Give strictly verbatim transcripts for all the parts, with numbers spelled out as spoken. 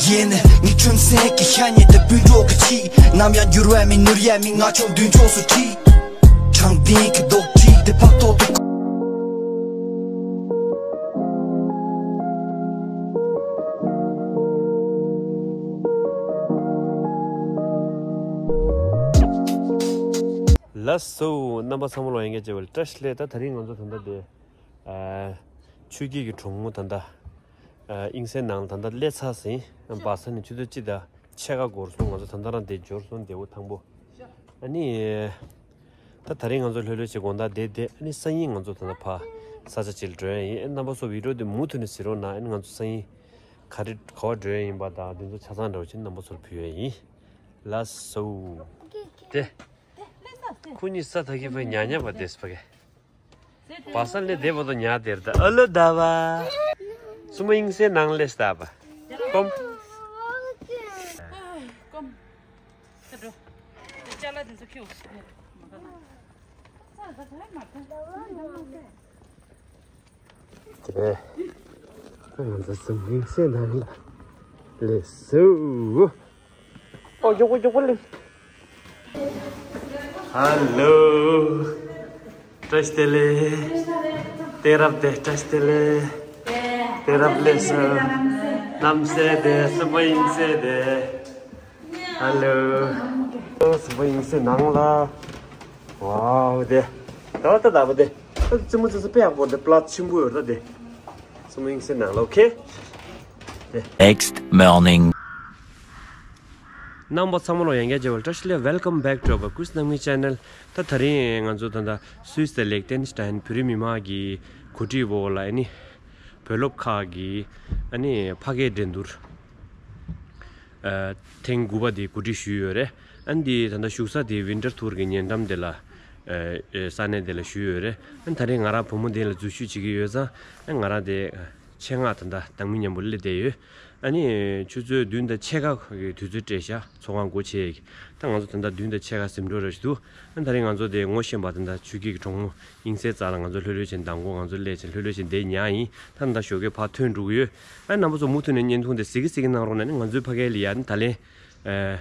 ཡེ་ནས་ངའི་ཁྲིམས་སེང་གི་ཤ་ཉེ་དེ་སྤུན་གྲོགས་ཀྱི་ཆེད། ནམ་ཡང་འགྱུར་བ་མེད་ནོར་ཡ་མེད། ང་ཆོ་མདུན་ཕྱོགས་སུ་ཁྲིད། དྲང་བདེན་གྱི་རྡོག་ཁྲིད་དེ་ཕབ་ཐོག་ཏུ། ལགས་སོ། རྣམ་པ་ཚང་མ་ལ་ཡང་བསྐྱར་བཀྲ་ཤིས་བདེ་ལེགས། ད་དེ་རིང་ང་ཚོ་ད་ལྟ་དེ། ཨ། ཆོས་སྐྱིད་ཀྱི་གྲོགས་མོ་ད་ལྟ། ཨ། དབྱིངས་སའི་ནང་ད་ལྟ་སླེབས་ཚར་ཟིན། སྦ་ས་ནས་ཆུ་ཚོད་གཅིག་དང་ཕྱེད་ཀ་འགོར་སོང་། ང་ཚོ་ད་ལྟ་རང་དེ་འབྱོར་སོང་། བདེ་པོ་ཐང་པོ། ཨ་ནི། ད་དེ་རིང་ང་ཚོ་ལྷོད་ལྷོད་བྱས་དགོང་དག་བསྡད་བསྡད། ཨ་ནི་སང་ཉིན་ང་ཚོ་ད་ལྟ་ཕར་ས་ཆ་གཅིག་ལ་འགྲོ་ཡ་ཡིན། ཨ། རྣམ་པ་ཚོ་བི་ཌི་ཡོ་དེ་མུ་མཐུད་ནས་གཟིགས་རོགས་གནང་། ཨ་ནི་ང་ཚོ་སང་ཉིན་ག་རེ་ག་པར་འགྲོ་ཡ་ཡིན་པ་དང་དེ་ཚོ་ཆ་ཚང་འདྲ་བོ་ཅིག་རྣམ་པ་ཚོར་ཕུལ་ཡ་ཡིན། ལགས་སོ། དེ། ཁོ་གཉིས་ས་ཐག་གི་ཕ་ཉག་ཉག་པ་དེ་སྤ་གེ། བ་ས་ལེ་དེ་བ་དོ་ཉག་དེར་ད་ཨ་ལོ་ད་བ། སུ་མ་དབྱིངས་སའི་ནང་ལེ་སྟ་བ། ཀོམ། ཀོམ། ད་འགྲོ། དེ་ཅ་ལག་དེ་ཚོ་ཁྱེར། དེ། ང་ཚོ་སུམ་དབྱིངས་སའི་ནང་ལ་སླེབས་སོ། ཨོ། མགྱོགས་པོ་མགྱོགས་པོ་སླེབས། ཧ་ལོ། བཀྲ་ཤིས་བདེ་ལེགས། གཏད་རབས་བདེ། བཀྲ་ཤིས་བདེ་ལེགས། གཏད་རབས་སླེབས་སོ། རྣམ་སྲས་བདེ། སུམ་དབྱིངས་སའི་བདེ། ཧ་ལོ། སུམ་དབྱིངས་སའི་ནང་ལ། ཝའོ་དེ། ད་ད་ད་བ་དེ། ད་ཙི་མོ་ཙི་ཙི་དཔེ་ཡག་པོ་འདུག་པླ་ཆེན་པོ་ཡོད་ར་དེ། སུམ་དབྱིངས་སའི་ནང་ལ། ཨོ་ཁེ། དེ། Next morning. རྣམ་པ་ཚང་མ་ལ་ཡང་བསྐྱར་བཀྲ་ཤིས་བདེ་ལེགས། Welcome back to our Chris Namgi channel. ད་དེ་རིང་ང་ཚོ་ད་ལྟ་སུད་སི་ལིག་ཏེན་སི་ཏན་བོད་རིགས་མི་མང་གི་གོ་སྒྲིག་འོག་ལ་ཨ་ནི་བོད་སློབ་ཁག་གི་ཨ་ནི་ཕ་གིའི་འགྲན་བསྡུར། ཨ། ཐེངས་དགུ་པ་དེ་གོ་སྒྲིག་ཞུས་ཡོད་རེད། ཨ་ནི་དེ་ད་ལྟ་བཞུགས་ས་དེ་ཝིན་ཊར་ཐུར་གྱི་ཉེ་འགྲམ་དེ་ལ། ཨ། ས་གནས་དེ་ལ་ཞུས་ཡོད་རེད། ཨ་ནི་ད་རེས་ང་རང་བུ་མོ་དེ་ལ་འཛུལ་ཞུགས་བྱེད་ཀྱི་ཡོད་ཙང་། ཨ། ང་རང་དེ་ཆེད་མངགས་ད་ལྟ་བདག་མི་མཉམ་པོ་སླེབས་བསྡད་ཡོད། ཨ་ནི་ཆུ་ཚོད་བདུན་དང་ཕྱེད་ཀ་གི་དུས་ཚོད་སྤྲད་ཤག་ཚོགས་ཁང་སྒོ་ཕྱེ་ཡས་ཀྱི། ད་ང་ཚོ་ད་ལྟ་བདུན་དང་ཕྱེད་ཀ་ཟིན་འགྲོ་རེད་འདུག་ཨ། ད་རེས་ང་ཚོ་དེ་ངོ་ཤེས་པ་ད་ལྟ་ཆོས་སྐྱིད་ཀྱི་གྲོགས་མོ་དབྱིངས་སའི་རྩ་ལ་ང་ཚོ་ལྷོད་ལྷོད་བྱས་མདང་དགོང་ང་ཚོ་སླེབས་བྱས་ལྷོད་ལྷོད་བྱས་བསྡད་ཉག་ཡིན། ད་ད་ཞོགས་ཀས་ཕར་ཐོན་འགྲོ་གི་ཡོད། ཨ། རྣམ་པ་ཚོ་མུ་མཐུད་ནས་བརྙན་ཐུང་དེ་གཟིགས་གི་གཟིགས་གི་གནང་རོགས་གནང་། ཨ་ནི་ང་ཚོའི་ཕ་གིའི་ལ་ཡ་ནི་ད་ལན། ཨ།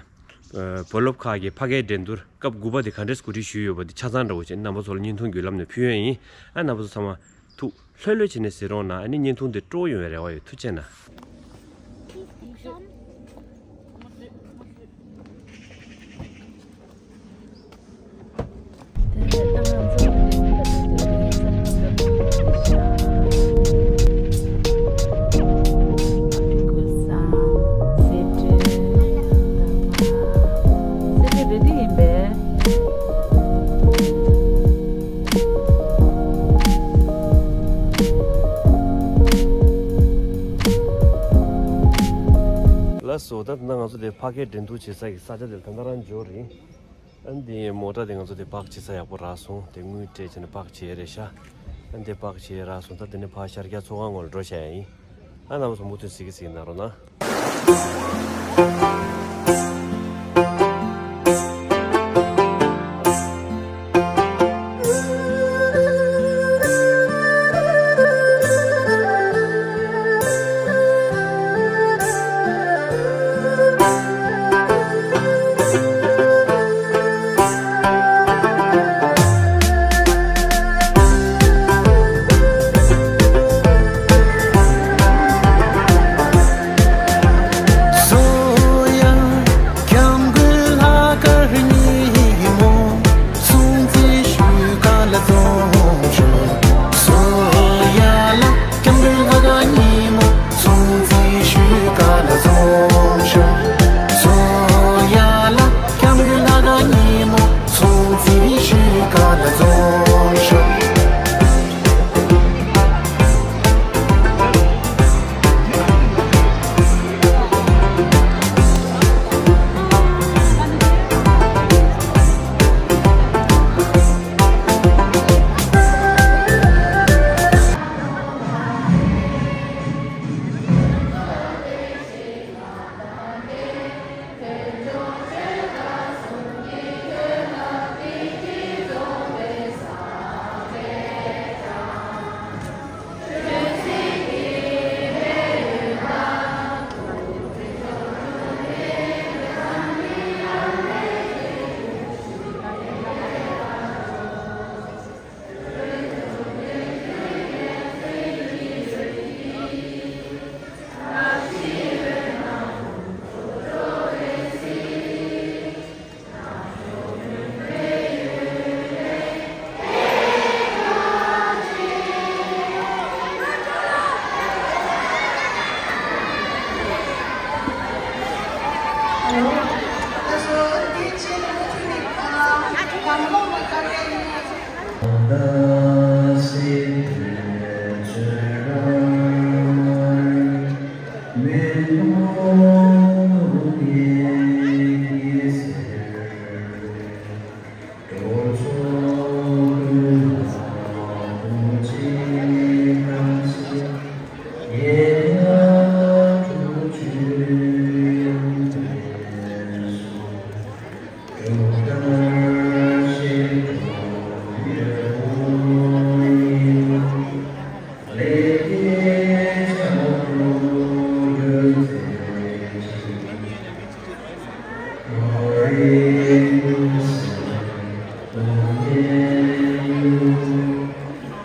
བོད་སློབ་ཁག་གི་ཕ་གིའི་འགྲན་བསྡུར་སྐབས་དགུ་པ་དེ་ག་འདྲས་གོ་སྒྲིག་ཞུས་ཡོད་པ་དེ་ཆ་ཚང་འདྲ་བོ་བྱས་རྣམ་པ་ཚོ་ལ་བརྙན་ཐུང་བརྒྱུད་ལམ་ནས་ཕུལ་ཡོད་ཡིན། ཨ། རྣམ་པ་ཚོ་ཚང་མ་ཐུགས་ལྷོད་ལྷོད་བྱས་ནས་གཟིགས་རོགས་གནང་། ཨ་ནི་བརྙན་ཐུང་དེ་སྤྲོ་ཡོང་བའི་རེ་བ་ཡོད། ཐུགས་རྗེ་གནང་། ལགས་སོ། ད་ད་ལྟ་ང་ཚོ་དེ་ཕ་གིའི་འགྲན་བསྡུར་བྱེད་ས་གི་ས་ཆ་དེ་ལ་ད་ལྟ་རང་འབྱོར་ཡིན། ཨ་ནི་དེ་མོ་ཊ་དེ་ང་ཚོ་དེ་པག་བྱེད་ས་ཡག་པོ་རག་སོང་། དེ་དངུལ་སྤྲད་བྱས་ནས་པག་བྱས་རེད་ཤག་ཨ་ནི་དེ་པག་བྱས་རག་སོང་། ད་དེ་ནས་ཕར་ཤར་རྒྱག་ཚོགས་ཁང་ངོས་ལ་འགྲོ་བྱ་ཡ་ཡིན། ཨ། རྣམ་པ་ཚོ་མུ་མཐུད་གཟིགས་གི་གཟིགས་གནང་རོགས་གནང་།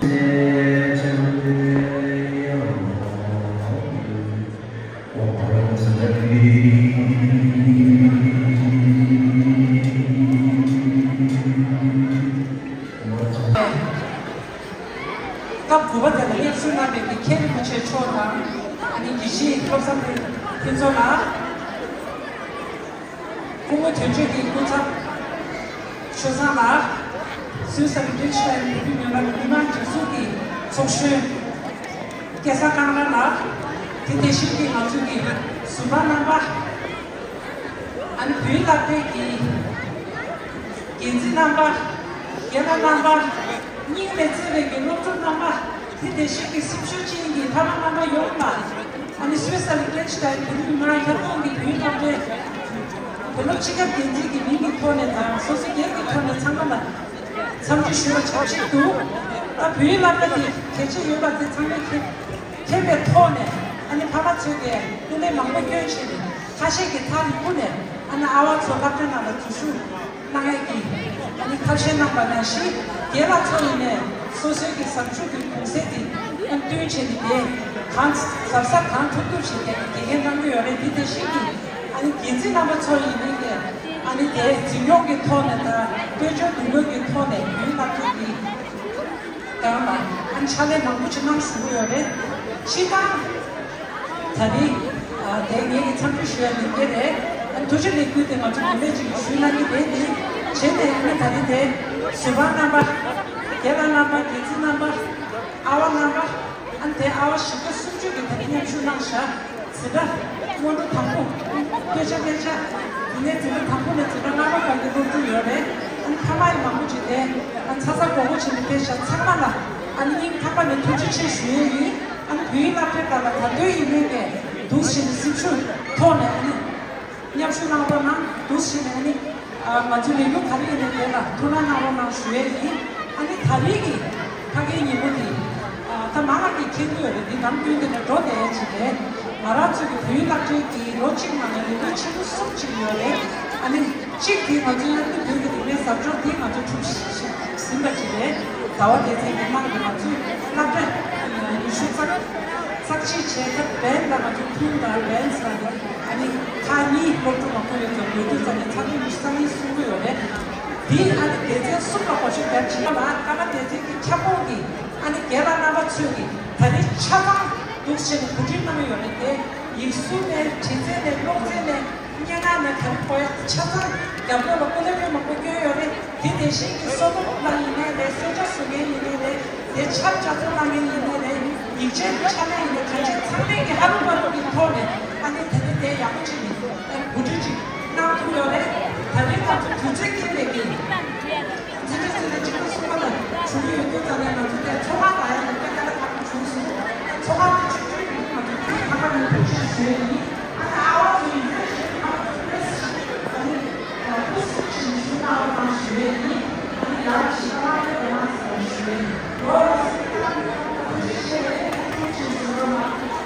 སྐབས་དགུ་པ་དེ་ལ་སླེབས་བཞུགས་གནང་བའི་མཁན་རིན་པོ་ཆེ་མཆོག་དང་། ཨ་ནི་དགེ་བཤེས་བློ་བཟང་ཕུན་ཚོགས་ལགས། སྐུ་ངོ་དོན་གཅོད་ཀྱི་སྐུ་ཚབ་ཆོས་བཟང་ལགས། སུད་སི་རི་ཊེན་ཤི་ཊའིན་བོད་མི་མི་མང་མི་མང་སྒྲིག་འཛུགས་ཀྱི་ཚོགས་གཞོན་སྐལ་བཟང་ཀང་ར་ལགས། དེ་དེ་བཞིན་གྱི་ང་ཚོ་གི་ཟུར་པ་རྣམ་པ། ཨ་ནི་བོད་ཡིག་སློབ་གྲྭའི་གི་འགན་འཛིན་རྣམ་པ། རྒན་ལགས་རྣམ་པ། སྙིང་ནས་བརྩེ་བའི་གི་སློབ་ཕྲུག་རྣམ་པ། དེ་དེ་བཞིན་གྱི་སེམས་ཤུགས་ཅན་གྱི་ཕ་མ་རྣམ་པ་ཡོངས་ལ། ཨ་ནི་སུད་སི་རི་ཊེན་ཤི་ཊའིན་བོད་མི་མང་ཁྱབ་ཁོངས་ཀྱི་བོད་ཡིག་སློབ་གྲྭའི་དོན་ལོ་སྤྱི་ཁྱབ་འགན་འཛིན་གྱི་མིང་གི་ཐོག་ནས་དང་སོ་སོའི་སྒེར་གྱི་ཐོག་ནས་ཚང་མ་ལ་འཚམས་འདྲི་ཞུ་བ་བྱ་ཆེད་དུ། ད་བོད་ཡིག་སློབ་གྲྭ་དེ་གལ་ཆེ་ཡོད་པ་དེ་ཚང་མས་མཁྱེན་མཁྱེན་པའི་ཐོག་ནས། ཨ་ནི་ཕ་མ་ཚོས་ཀྱིས་སྐུ་ལས་མང་པོ་བསྐྱོན་བྱས་ནས་ཁ་ཤས་ཀྱིས་ཐག་རིང་པོ་ནས་ཨ་ནི་ཨ་བ་ཚོ་སློབ་གྲྭའི་ནང་ལ་འཛུལ་ཞུགས་གནང་ཡས་ཀྱི་ཨ་ནི་ཐབས་ཤེས་གནང་བ་ནང་བཞིན། རྒན་ལགས་ཚོ་ཡིན་ནས་སོ་སོའི་གི་ཟབ་སྦྱོང་གི་གུང་སེང་དེ་ཨ་ནི་བསྟུན་བྱས་ནས་དེ་གང་ཟབ་ཟབ་གང་ཐུབ་ཐུབ་བྱས་ཏེ་དགེ་རྒན་གནང་གི་ཡོད་རེད། དེ་དེ་བཞིན་གྱི་ཨ་ནི་འགན་འཛིན་རྣམ་པ་ཚོ་ཡིན་ནས་ཀྱི་ཨ་ནི་དེ་འཛིན་སྐྱོང་གི་ཐོག་ནས་དང་དཔལ་འབྱོར་འདུ་འགོད་ཀྱི་ཐོག་ནས་ཡུན་བསླབ་ཐུབ་ཀྱི། གང་ལ་ཨ་ནི་ཕྱག་ལས་མང་པོ་ཅིག་གནང་བཞིན་ཡོད་རེད། སྤྱིར་བཏང་ད་རེས་ཨ་དེ་ངེད་ཀྱི་འཚམས་འདྲི་ཞུ་ཡ་མི་འདི་རེད། ཨ་ནི་ཐུགས་རྗེ་ལེགས་འབུལ་དེ་ང་ཚོ་དགོན་པས་ཅིག་ཞུས་གནང་གི་རེད། དེ་བྱས་ནས་ཨ་ནི་ད་རེས་དེ་ཟུར་པ་རྣམ་པ། རྒན་ལགས་རྣམ་པ། འགན་འཛིན་རྣམ་པ། ཨ་བ་རྣམ་པ། ཨ་ནི་དེ་ཨ་བ་བཞི་བརྒྱ་སུམ་ཅུ་གི་ད་རེས་མཉམ་ཞུགས་གནང་བཞག་འཛིན་གྲྭ་སྔོན་འགྲོ་དང་པོ། དཔེ་ཆ་སློབ་གྲྭ། དེ་ནས་འཛིན་གྲྭ་དང་པོ་ནས་འཛིན་གྲྭ་ལྔ་པ་བར་གྱི་སློབ་ཕྲུག་ཡོད་རེད། ཨ་ནི་ཕ་མ་ཡི་མང་པོ་ཅིག་དེ་ཨ་ཚ་ཚ་དགོས་མཁོ་ཆེ་ནས་དཔེ་ཆ་ཚང་མ་ལ་ཨ་ནི་སྙིང་ཐག་པ་ནས་ཐུགས་རྗེ་ཆེ་ཞུ་ཡས་ཡིན། ཨ་ནི་བོད་ཡིག་སློབ་གྲྭའི་སྒང་ལ་ད་དུང་ཡིན་ནའི་ནས་འདུག་བྱས་ནས་སེམས་ཤུགས་ཐོག་ནས་ཨ་ནི་མཉམ་ཞུགས་གནང་རོགས་གནང་། འདུག་བྱས་ནས་ཨ་ནི་ང་ཚོའི་ལས་འགུལ་ག་རེ་ཡིན་ནའི་དེ་ལ་ཐུགས་སྣང་གནང་རོགས་གནང་ཞུ་ཡས་ཡིན། ཨ་ནི་ད་རེས་ཀྱི་ཕ་གིའི་ཉིན་མོ་འདི། ཨ་ད་མང་ང་གི་ཁྱེད་ཚོས་རེད། འདི་ནམ་རྒྱུན་དེ་ནས་འགྲོ་བསྡད་ཡ་ཅིག་རེད། ང་རང་ཚོ་གི་བོད་ཡིག་སློབ་གྲྭའི་གི་ལོ་གཅིག་ནང་ལ་ལས་འགུལ་ཆེན་པོ་གསུམ་ཅིག་ཡོད་རེད། ཨ་ནི་གཅིག་དེ་ང་ཚོའི་སློབ་ཕྲུག་བོད་ཀྱི་རིག་གནས་ཟབ་སྦྱོང་འདི་ང་ཚོ་གྲུབ་ཟིན་པ་ཅིག་རེད། ཟླ་བ་སྡེ་ཚན་གྱི་ནང་དུ་ང་ཚོའི་སློབ་གྲྭ་ཉི་ཤུ་རྩ་རྩ་གཅིག་བྱས་སྐབས་བན་དང་ང་ཚོའི་ཕུན་དང་བན་ཟེར་བ་དེ་ཨ་ནི་ཁག་གཉིས་སློབ་ཕྲུག་མང་པོ་ཡོད་ཙང་དགོས་དུས་ཙམ་ནས་ཚ་གྲང་ཉི་ཤུ་རྩ་གཉིས་གསུང་གི་ཡོད་རེད། དེ་ཨ་ནི་སྡེ་ཚན་གསུམ་ལ་གོ་ཤེས་བརྒྱབ་བྱས་ལ་ཀ་ན་སྡེ་ཚན་གྱི་ཁྱབ་ཁོངས་ཀྱི་ཨ་ནི་རྒན་ལགས་རྣམ་པ་ཚོས་ཀྱི་ད་རེས་ཆ་ཚང་འདུག་བྱས་ནས་གོ་སྒྲིག་གནང་གི་ཡོད་རེད། དེ་ཡིག་གཟུགས་ནས་འབྲི་རྩལ་ནས་ཀློག་རྩལ་ནས་སྙན་ངག་ནས་ད་རེས་གོ་ཡ་ཆ་ཚང་རྒྱབ་ལོགས་ལ་སྐུ་ལས་དཔོན་མང་པོ་བསྐྱོན་ཡོད་རེད། དེ་དེ་བཞིན་གྱི་སོ་ནམ་ལ་ཡིན་ནའི་རེད། གསོལ་ཇ་བཟོ་མཁན་ཡིན་ནའི་རེད། དེ་ཆབ་ཇ་ཚོང་གནང་མཁན་ཡིན་ནའི་རེད། ཡིག་ཆའི་ཕྱག་ལས་ཡིན་ནའི་གང་ཅི་ཚང་མས་ཀྱི་ཧ་རུ་པ་རུ་གི་ཐོག་ནས་ཨ་ནི་ད་ནི་དེ་ཡག་པོ་ཅིག་ནི་གོ་སྒྲིག་ཅིག་གནང་ཐུབ་ཡོད་རེད། ད་ནི་ང་ཚོ་དུས་ཚོད་ཀྱི་ལས་ཀྱི་འཛིན་གྲྭ་ཚོ་ལ་གཅིག་པ་གསུམ་པ་ལ་བྱུང་ཡོད་དུས་ཙམ་ནས་ང་ཚོ་དེ་ཚོགས་ཁག་ལ་ཡང་ལས་ཀ་ལ་ཁག་བྱུང་སོང་། ཚོགས་ཁག་དེ་ཆུང་ཆུང་ཡིན་ང་ཚོ་ཁག་ཁག་ནས་ཐུགས་རྗེ་ཆེ་ཞུ་ཡ་ཡིན། ཨ་ནི་ཨ་བ་ཚོ་ཡིན་ན་ཞེ་དྲག་ཨ་ནི་ཨ་ཁུ་སུ་ཆེན་ཞུ་ན་ཨ་བ་ཞུ་ཡ་ཡིན། ཨ་ནི་ཡར་ཞེ་དྲག་ཨ་བ་ཞུ་ཡ་ཡིན། ཨོ་ཨ་ཁུ་ཆེན་ཞུ་རོགས་གནང་།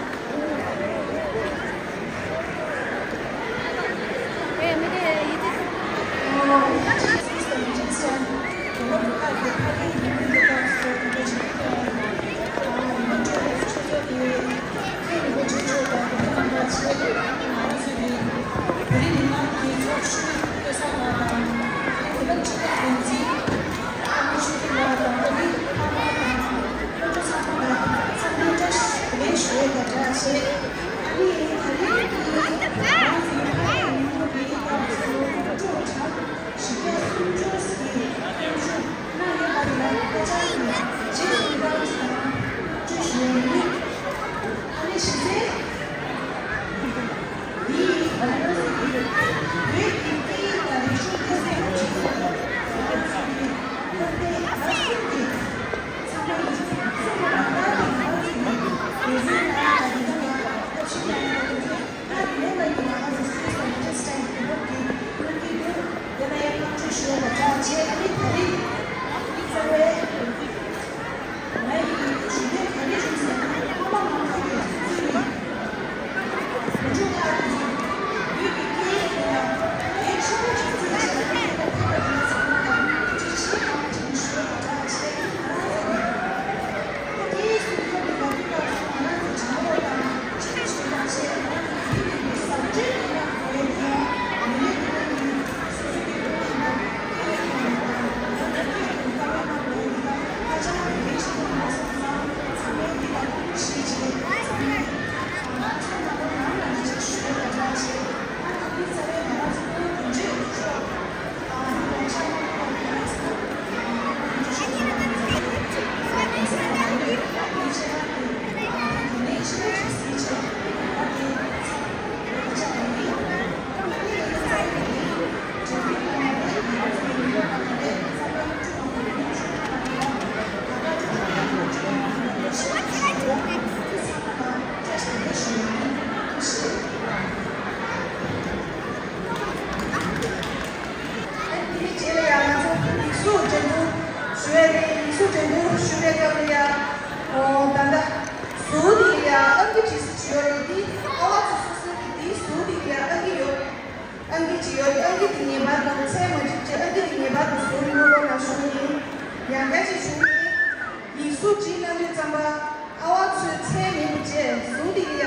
ཡང་དུས་ཙམ་པ་ཨ་བ་ཚོའི་མཚན་མིན་པ་བཅས་གཟུགས་དེ་ཡ་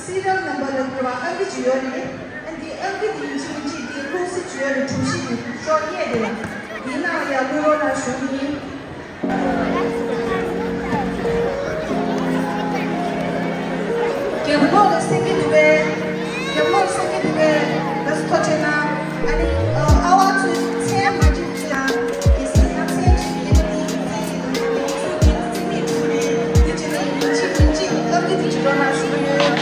སི་རལ་ནམ་བར་ལ་གྱུར་བ་ཨང་ཀི་ཅིག་ཡོད་རེད། ཨ་འདི་ཨང་ཀི་དེ་ཡིན་གཅིག་མིན་གཅིག་དེ་ལྷུང་བཟེད་བྱས་ཡོད་རེད། གྲུ་བཞི་དེ་ཤོག་གཡས་དེ་ལ་དེའི་ནང་ལ་ཡ་བླུག་རོགས་གནང་ཞུ་གི་ཡིན། རྒྱབ་ལོགས་ལ་གསན་གྱི་འདུག་པས། རྒྱབ་ལོགས་གསན་གྱི་འདུག་པས། ལགས་སོ་ཐུགས་རྗེ་གནང་། ཨ་ནི་ཨ་བ་ཚོའི་མཚན་མ་བྲིས་ཀྱི་ལ་གལ་སྲིད་ང་མཚན་བྲིས་ཀྱི་ཡིན་ན་དེ་མཚན་གྱི་ལ་དེ་ཚོ་དེ་རྩིས་མེད་འགྲོ་རེད། དེ་བྱས་ན་ཡིན་གཅིག་མིན་གཅིག་ཨང་ཀི་དེ་བྲིས་རོགས་གནང་ཞུ་གི་ཡོད།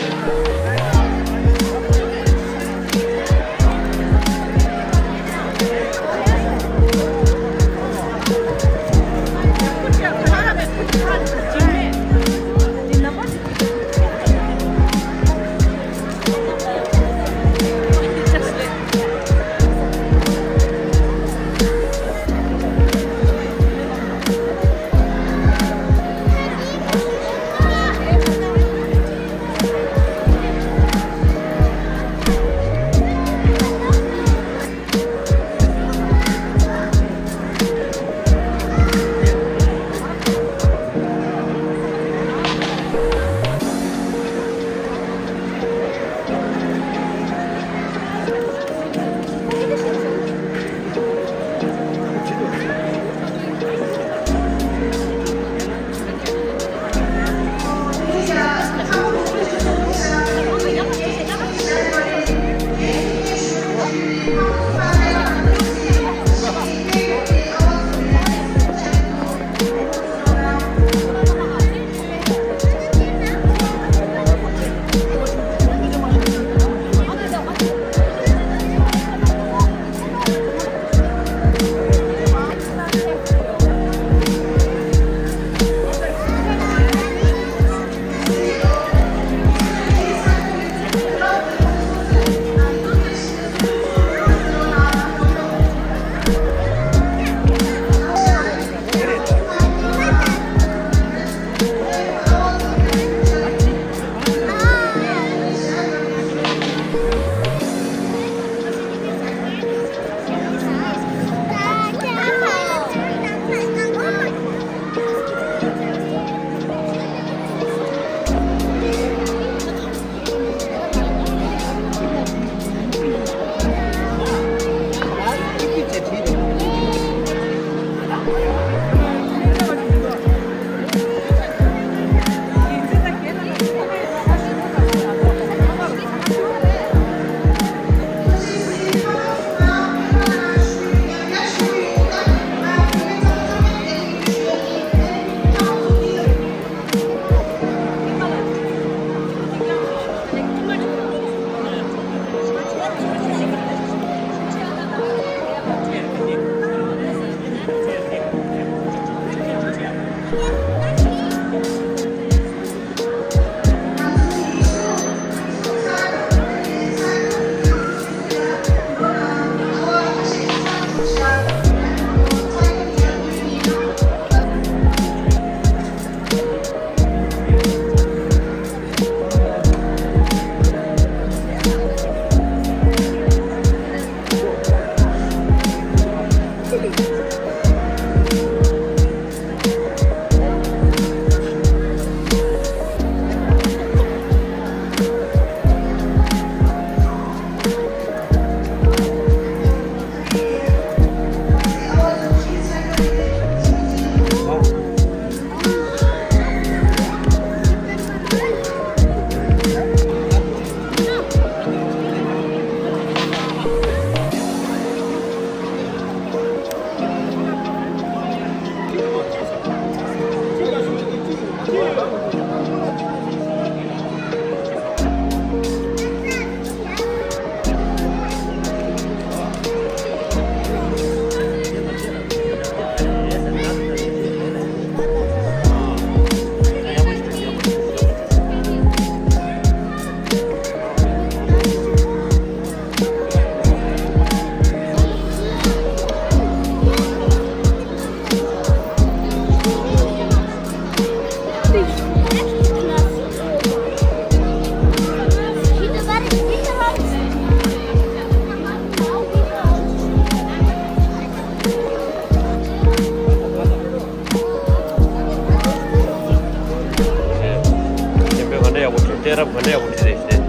རབས་ག་འདྲ་ཡག་པོ་ཞིག་རེད་ཟེར།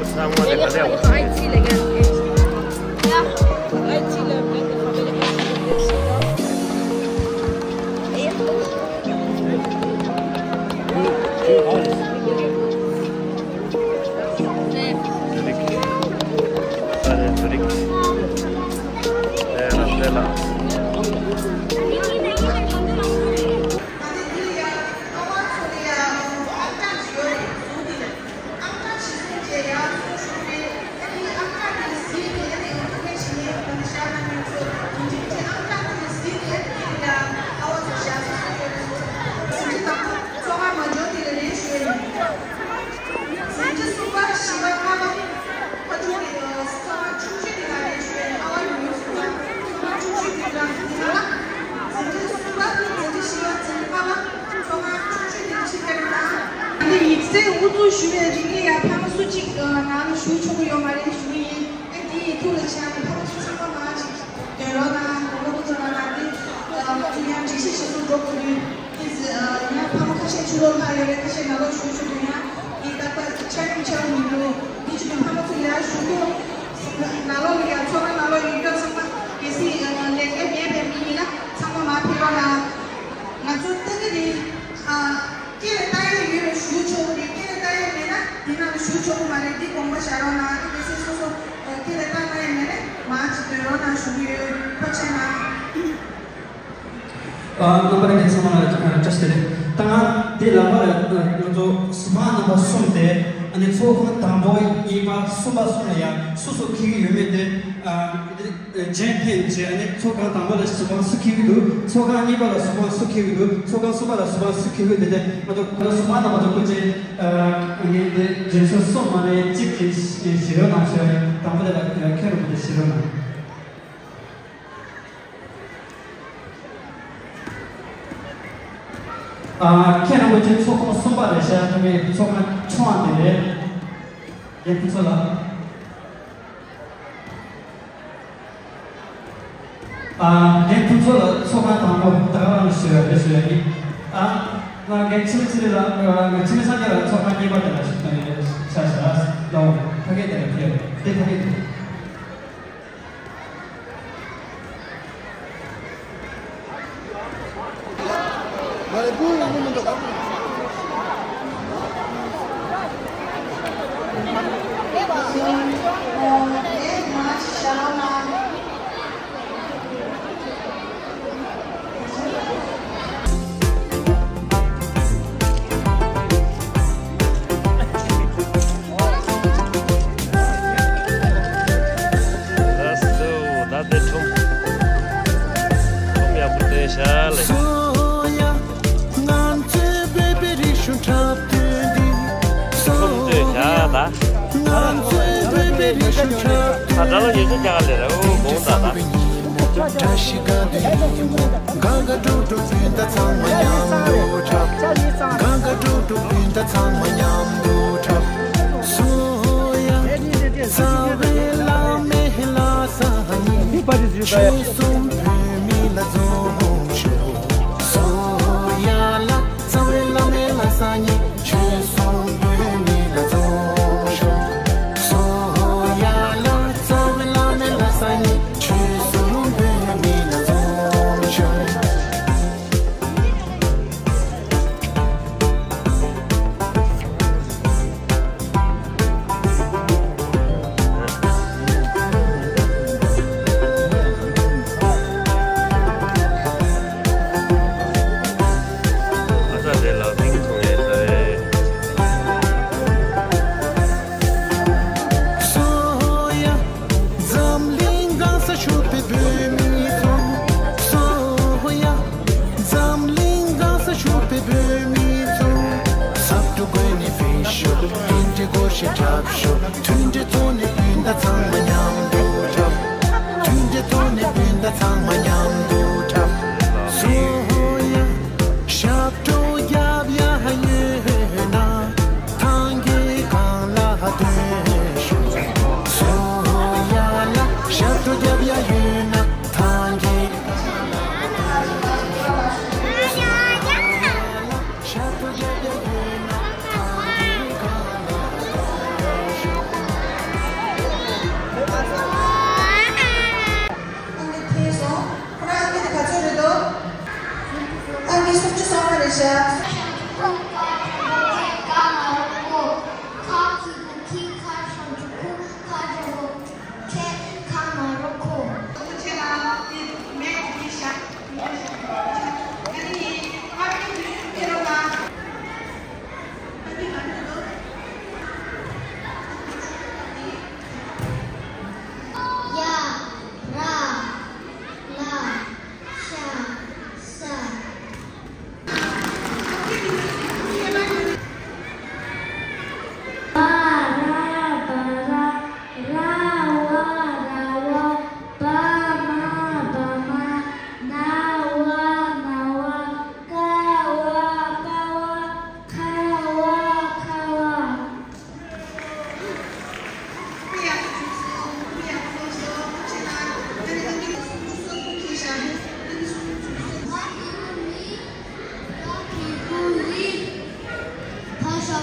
ཚང་མ་ལས་ག་འདྲ་ཡག་པོ་ཞིག་རེད། ཡིག་ཚད་དབུ་འཛུགས་ཞུ་བའི་རིང་ལ་ཡང་ཕ་མ་སུ་གཅིག་ནང་ལ་ཞུགས་ཆོག་གི་ཡོད་མ་རེད་ཞུ་གི་ཡིན། ཨ་དེ་ཡི་ཐུགས་ལ་བཞག་ནས་ཕ་མ་ཚོ་ཚང་མ་མང་ཅིག་སྡོད་རོགས་གནང་། དགོངས་པ་ཚོ་ལ་ང་དེ་ང་ཚོ་ཡང་སྒྲིག་གཞི་ཞིག་ཏུ་འགྲོ་དགོས་དུས། ཨ་ཡང་ཕ་མ་ཁ་ཤས་ཕྱི་ལོགས་ལྷག་ཡོད་རེད། ཁ་ཤས་ནང་ལོགས་བཞུགས་བཞུགས་འདུག་ཡང་འདི་ཏག་ཏག་ཆ་སྙོམས་ཆགས་མི་འདུག་འདི་བྱས་ནས་ཕ་མ་ཚོ་ཡར་བཞུགས་དགོས། ནང་ལོགས་ལ་ཡང་ཚོགས་ཁང་ནང་ལོགས་ཡོད་མཁན་ཚང་མ་གལ་སྲིད་ལས་འགན་མེད་པའི་མི་ཡིན་ན་ཚང་མ་མར་ཕེབས་རོགས་གནང་། ང་ཚོ་ལྟ་གི་རེད། ཨ་སྐད་ལ་བཏང་ཡས་ཡོད་ན་བཞུགས་ཆོག་གི་རེད། སྐད་ལ་བཏང་ཡས་མེད་ན་འདི་ནང་ལ་བཞུགས་ཆོག་གི་མ་རེད། འདི་དགོངས་པ་བཞག་རོགས་གནང་། ཨ་ནི་གལ་སྲིད་སོ་སོ་སྐད་ལ་བཏང་ཡས་མེད་ན་མར་ཅིག་སྡོད་རོགས་གནང་ཞུ་གི་ཡོད། ཐུགས་རྗེ་གནང་། ཨ་རྣམ་པ་ལྷན་རྒྱས་ཚང་མ་ལ་བཀྲ་ཤིས་བདེ་ལེགས། ད་ང་འདི་ལམ་བར་ང་ཚོ་གཟིགས་མཁན་རྣམ་པ་གསུམ་དེ་ཨ་ནི་ཚོགས་ཁང་དང་པོ་གཉིས་པ་གསུམ་པ་གསུམ་ལ་ཡང་སུ་སུ་འཁེལ་གྱི་ཡོད་མེད་དེ་ཨ་འདི་རྗེས་ཕན་བྱས། ཨ་ནི་ཚོགས་ཁང་དང་པོ་ལ་གཟིགས་མཁན་སུ་འཁེལ་གྱི་འདུག་ཚོགས་ཁང་གཉིས་པ་ལ་གཟིགས་མཁན་སུ་འཁེལ་གྱི་འདུག་ཚོགས་ཁང་གསུམ་པ་ལ་གཟིགས་མཁན་སུ་འཁེལ་གྱི་འདུག་དེ་དེ་ང་ཚོ་གཟིགས་མཁན་རྣམ་པ་ཚོ་སྐུ་མཁྱེན། ཨ་ནི་འདི་རྗེས་ཕན་གསུམ་མ་ནས་གཅིག་གིས་ཞིག་རོགས་གནང་ཞུ། དང་པོ་དེ་ལ་མཁན་རིན་པོ་ཆེ་ཞིག་རོགས་གནང་། ཨ་མཁན་རིན་པོ་ཆེ་ཚོགས་ཁང་གསུམ་པ་རེད་ཤག་ཐོག་མའི་ཚོགས་ཁང་ཆུང་བ་དེ་རེད། རྒན་ཕུན་ཚོགས་ལགས། ཨ་རྒན་ཕུན་ཚོགས་ལགས་ཚོགས་ཁང་དང་པོ་ད་ག་རང་ཞུ་ཡ་རེད་ཞུ་ཡ་ཡིན། ཨ་ང་རྒན་འཆི་མེད་ཚེ་རིང་ལགས། ང་འཆི་མེད་སངས་རྒྱས་ལགས་ཚོགས་ཁང་གཉིས་པ་དེ་ལ་ཞུ་ཡ་ཤག་ལགས། ཕ་གི་དེ་ལ་ཕེབས་དེ་ཕ་གི་དེ། ལགས་སོ། ད་དེ་ཁྲོམ་ཁྲོམ་ཡག་པོ་བསྟན་ཤག་ལགས། ཁྲོམ་བསྟན་ཤག་ད། ཨ་ད་ལ་ཡོད་ཆ་རྒྱ་གར་ལས་ར། འོ་དགོངས་དག་ད། བཀྲ་ཤིས་དགའ་སྟོན། གང་ག་འགྲོ་འགྲོ་སྤུན་ཟླ་ཚང་མ་མཉམ་དུ་འཁྲབ། གང་ག་འགྲོ་འགྲོ་སྤུན་ཟླ་ཚང་མ་མཉམ་དུ་འཁྲབ། སོ་ཡ། རྩ་བའི་བླ་མའི་ལྷ་ས་ནས། ཆོལ་གསུམ་བོད་མི་ལ་འཛོམས་ཤོག་སོ་ཡ་ལ། རྩ་བའི་བླ་མའི་ལྷ་ས་ནས། ཆོལ་གསུམ་བོད་མི་ལ་འཛོམས་ཤོག་སོ་ཡ་ལ། རྩ་བའི་བླ་མའི་ལྷ་ས་ནས། ཆོལ་གསུམ་བོད་མི་ལ་འཛོམས་ཤོག་ཨ་ཙ་དེ་ལགས་མིང་མཐོང་ཡས་ད་རེད། སོ་ཡ། འཛམ་གླིང་གང་སར་བཞུགས་པའི་བོད་མི་ཚོ། སོ་ཡ། འཛམ་གླིང་གང་སར་བཞུགས་པའི་བོད་མི་ཚོ། ས་འབྲུ་བརྐོས་ནས་ཕེབས་ཤོག་རྟེན་འབྲེལ་སྒོར་གཞས་འཁྲབ་ཤོག་མཐུན་སྒྲིལ་ཐོག་ནས་སྤུན་ཟླ་ཚང་མ་མཉམ་དུ་འཁྲབ། མཐུན་སྒྲིལ་ཐོག་ནས་སྤུན་ཟླ་ཚང་མ་མཉམ་དུ་འཁྲབ། སོ་ཡ། ཞབས་བྲོ་རྒྱབ་ཡ་ཡོད།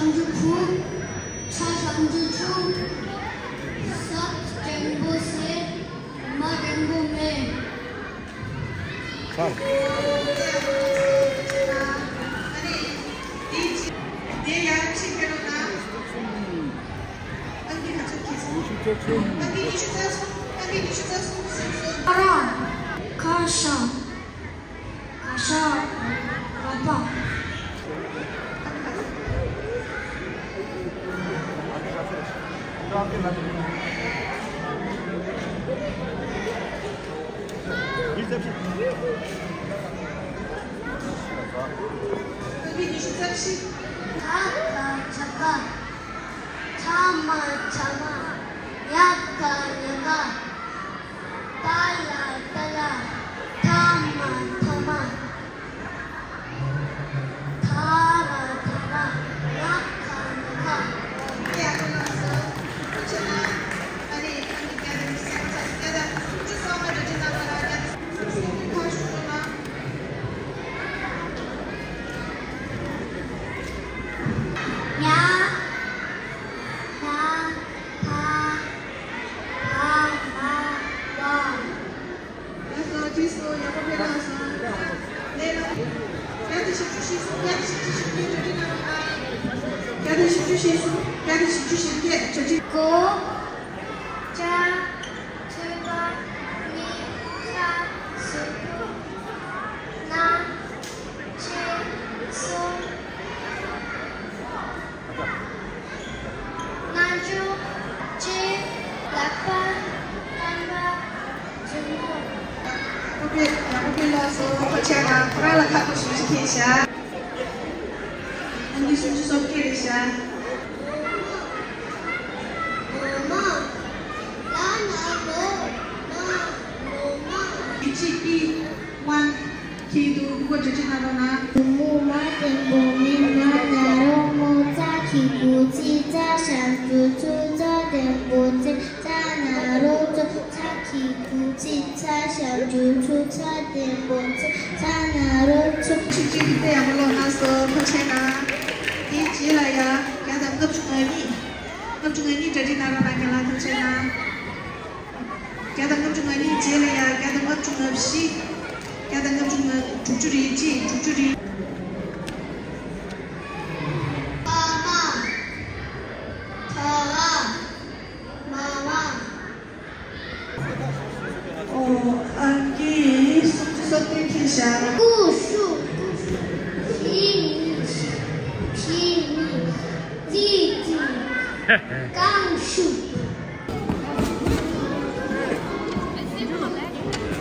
ལྷུན་གྲུབ་ཕུག་ཚ་ལྷུན་གྲུབ་ཆུ། ས་བརྟན་པོ་ཟེར། མ་བརྟན་པོ་མེད། ཚར། དེ་ཡང་ཕྱིར་ཕེབས་རོགས་གནང་། ཨང་ཀི་ག་ཚོད་ཁེལ་སོང་། ཨང་ཀི་ཉི་ཤུ་རྩ་གསུམ། ཨང་ཀི་ཉི་ཤུ་རྩ་གསུམ་ཟིན་སོང་། ཨ་ར། ཁ་ཤ། ཁ་ཤ། ཨ་ཕ། ཨང་ཀི་ཉི་ཤུ་རྩ་བཞི། ཁ་ཁ་ཆ་ཁ། ཚ་མ་ཚ་མ། ཡ་ག་ཡ་ག། ཏ་ལ་ཏ་ལ། ཐ་མ་ཐ་མ། ཐ་ར་ཐ་ར། ན་ཁ་ན་ཁ། ཨ་ནི་ཨ་ནི་བརྒྱ་དང་སུམ་ཅུ་སོ་ལྔ་འདྲ་ཅིག་གནང་རོགས་གནང་། བརྒྱ་དང་སུམ་ཅུ་སོ་ལྔ་ཁ་ཤོག་རོགས་གནང་། ཡ། ཡ། ཐ། ཐ། མ། མ། ལ། ལགས་སོ། བྱས་སོ། ཡག་པོ་ཕེབས་ལགས་སོ། ལས་ལ། བརྒྱ་དང་བཞི་བཅུ་ཞེ་གསུམ། བརྒྱ་དང་བཞི་བཅུ་ཞེ་གཉིས་གྲ་སྒྲིག་གནང་རོགས་གནང་། བརྒྱ་དང་བཞི་བཅུ་ཞེ་གསུམ། བརྒྱ་དང་བཞི་བཅུ་ཞེ་བརྒྱད་གྲ་སྒྲིག་གོ། ཅ། ཚོད་པ། གཉིས། ཁ། གསུམ། ལྔ། བཅུ། གསུམ། ལྔ་བཅུ། གཅིག་ལག་པ། རྐང་པ། མཛུབ་མོ། ཡག་པོ་ཕེབས། ཡག་པོ་ཕེབས་ལགས་སོ། ཐུགས་རྗེ་གནང་། ཁོ་རང་ལ་ཁག་པོ་ཞེ་པོ་ཅིག་ཁེལ་ཤག་ཨང་ཀི་སུམ་ཅུ་སོ་བརྒྱད་རེད་ཤག་ལོ་མ། ལ་ན་ལོ། མ། ལོ་མ། ཡུ་ཅི་པི་ཝན། ཁྱེད་ཀྱི་འདུག་སྤུ་གུ་གྲ་སྒྲིག་གནང་རོགས་གནང་། མུ་མ་བརྟན་པོ་མི། ན་ན་རོ་མོ། ཙ་གི་གུ་ཙི། ཙ་ཞབས་ཀྱུ་ཙུ། ཙ་བརྟན་པོ་ཙེ། ཙ་ན་རོ་ཙོ། ཙ་གི་གུ་ཙི། ཙ་ཞབས་ཀྱུ་ཙུ། ཙ་བརྟན་པོ་ཙེ། ཙ་ན་རོ་ཙོ། ཆུང་ཆུང་གི་དཔེ་ཡག་པོ་ཀློག་གནང་སོང་། ཐུགས་རྗེ་གནང་། དེའི་རྗེས་ལ་ཡ་བརྒྱ་དང་ལྔ་བཅུ་ང་གཉིས། ལྔ་བཅུ་ང་གཉིས་གྲ་སྒྲིག་གནང་རོགས་གནང་། ཁྱེད་རང་ཐུགས་རྗེ་གནང་། བརྒྱ་དང་ལྔ་བཅུ་ང་གཉིས་རྗེས་ལ་ཡ་བརྒྱ་དང་ལྔ་བཅུ་ང་བཞི། བརྒྱ་དང་ལྔ་བཅུ་ང་དྲུག་ཅུ་རེ་གཅིག་དྲུག་ཅུ་རེ། ཕ་མ། ཐ་བ། མ་བ། ཨོ། ཨང་ཀི་སུམ་ཅུ་སོ་བདུན་ཁེལ་ཤག་ཀུ་ཤུ། ཀུ་ཤུ། ཕི་མི། ཕི་མི། ཙི་ཙི། རྐང་ཤུ།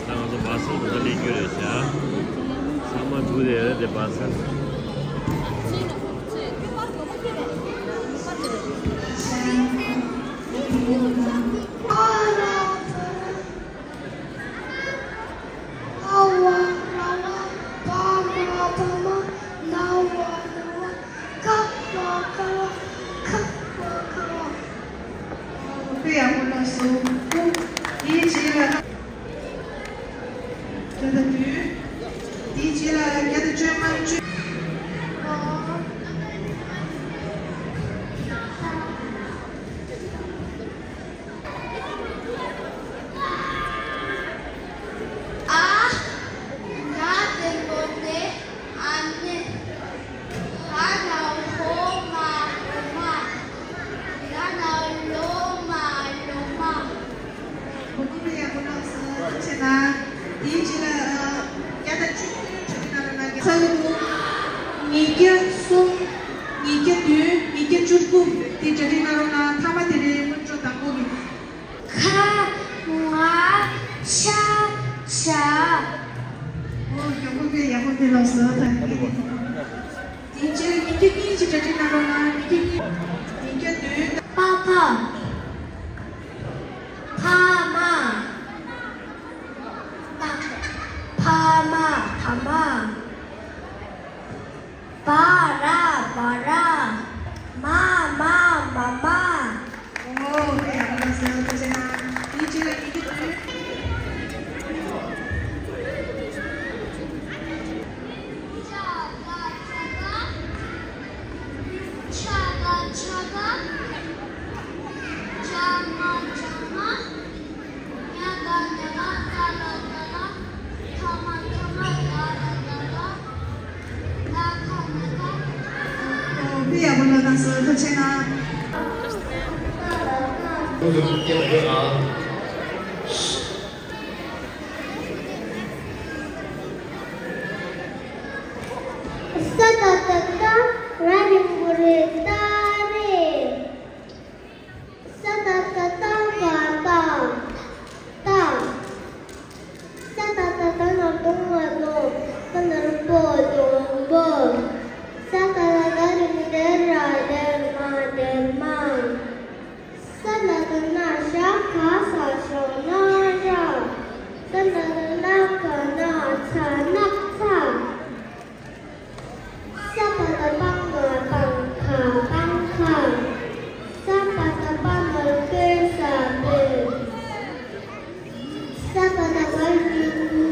ད་ང་ཚོ་བཱ་སི་ད་ལྟ་སླེབས་རྒྱུ་རེད་ཤག་ཚང་མ་འདུག་རེད་དེ་བཱ་སི། དཔེ་ཡག་པོ་གནང་སོང་། དེའི་རྗེས་ལ་བརྒྱ་དང་བདུན། དེའི་རྗེས་ལ་བརྒྱ་དང་བཅོ་ལྔ། བཅོ། ཨ། ང་དེ་མོ་དེ། ཨ་ནི། ལ་ན་ལོ་མ་ལོ་མ། ལ་ན་ལོ་མ་ལོ་མ། གོ་གི་རེད། ཡག་པོ་ལགས་སོ། ཐུགས་རྗེ་གནང་། དེའི་རྗེས་ལ་བརྒྱ་དང་བཅུ་དགུ་གྲ་སྒྲིག་གནང་རོགས་གནང་། ཚ་གི་འདུག་ཉིས་བརྒྱ་གསུམ། ཉིས་བརྒྱ་བདུན། ཉིས་བརྒྱ་བཅུ་དགུ། དེ་གྲ་སྒྲིག་གནང་རོགས་གནང་། མཐའ་མ་དེ་རེད། སྔོན་འགྲོ་དང་པོ་གི། ཁ། ང་། ཤ། ཆ། ཨོ། ཡག་པོ་དཔེ། ཡག་པོ་དཔེ་ལགས་སོ། ད་དེའི་རྗེས་ལ་ཉིས་བརྒྱ་གཉིས་ཀྱི་གྲ་སྒྲིག་གནང་རོགས་གནང་། ཉིས་བརྒྱ་གཉིས། ཉིས་བརྒྱ་བདུན། པ་ཕ། ཕ་མ། ཕ་མ། ཕ་མ། བ་ར། བ་ར། མ་མ། མ་མ། ཨོ། དཔེ་ཡག་པོ་ལགས་སོ། ཐུགས་རྗེ་གནང་། དེའི་རྗེས་ལ་ཉིས་བརྒྱ་བདུན། ཆ་ག་ཆ་ག། ཆ་ ཁྱེད་ཚོ་ཐུགས་རྗེ་གནང་། ས་ད་བཏགས་སྟ། ར་འགྲེང་བུ་རེ་སྟ་རེ། ས་ད་བཏགས་སྟ་ག་སྟག་སྟག་ས་ད་བཏགས་སྡ་ན་བཏགས་སྡོང་བ་སྡོང་། ད་ལ་ར་བཏགས་སྡོང་བ་སྡོང་། ས་ད་བཏགས་སྡ་རེ་སྡ་ར་སྡ་རྨ་སྡ་རྨ། ས་ན་བཏགས་སྣ་ཤ་ག་ས་ཤོ་སྣ་ཤ། ས་ན་བཏགས་སྣ་ག་སྣག་ཚ་སྣག་ཚ། ས་བ་བཏགས་སྦ་ང་སྦ་ག་སྦ་ག་ས་བ་བཏགས་སྦ་ན་རོ་སྦེ་ས་སྦེ། ས་བ་བཏགས་སྦ་རུ་སྦུ་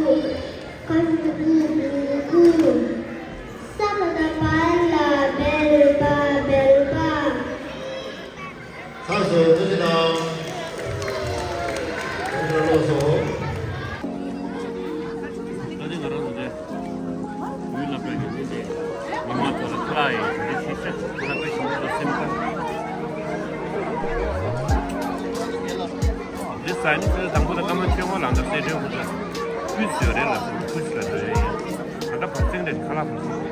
ག་རུ་སྦུ་སྦུ་གུ། ས་བ་བཏགས་སྦ་ལ་སྦལ་སྦ་སྦལ་སྦ། ཚར་སོང་། ཐུགས་རྗེ་གནང་། ཐུགས་རྗེ་གནང་། ལོག་སོང་། ད་ནི་ང་རང་ཚོ་འདི་ཡུལ་སློབ་གྲྭ་གི་འདི་འདྲའི་མི་མང་ཚོ་ལ་ཁ་ལག་ཡིན་འདི་ཤེས་བྱ་ཁ་ལག་དཔེ་ཞིམ་པོ་ལ་སེམས་ཁ། འདི་ས་ནི་ཚོས་དང་པོ་ལ་ཀ་མ་ཆོས་ངོ་ལ་འདབ་སེ་འདྲའི་ཧུ་ད་ཕུས་ཡོད་རེད་ལ་ཕུས་ལ་འདྲ་ཡོད་ཡིན། ད་ལྟ་བར་ཚིང་རེད་ཁ་ལག་ཕུས།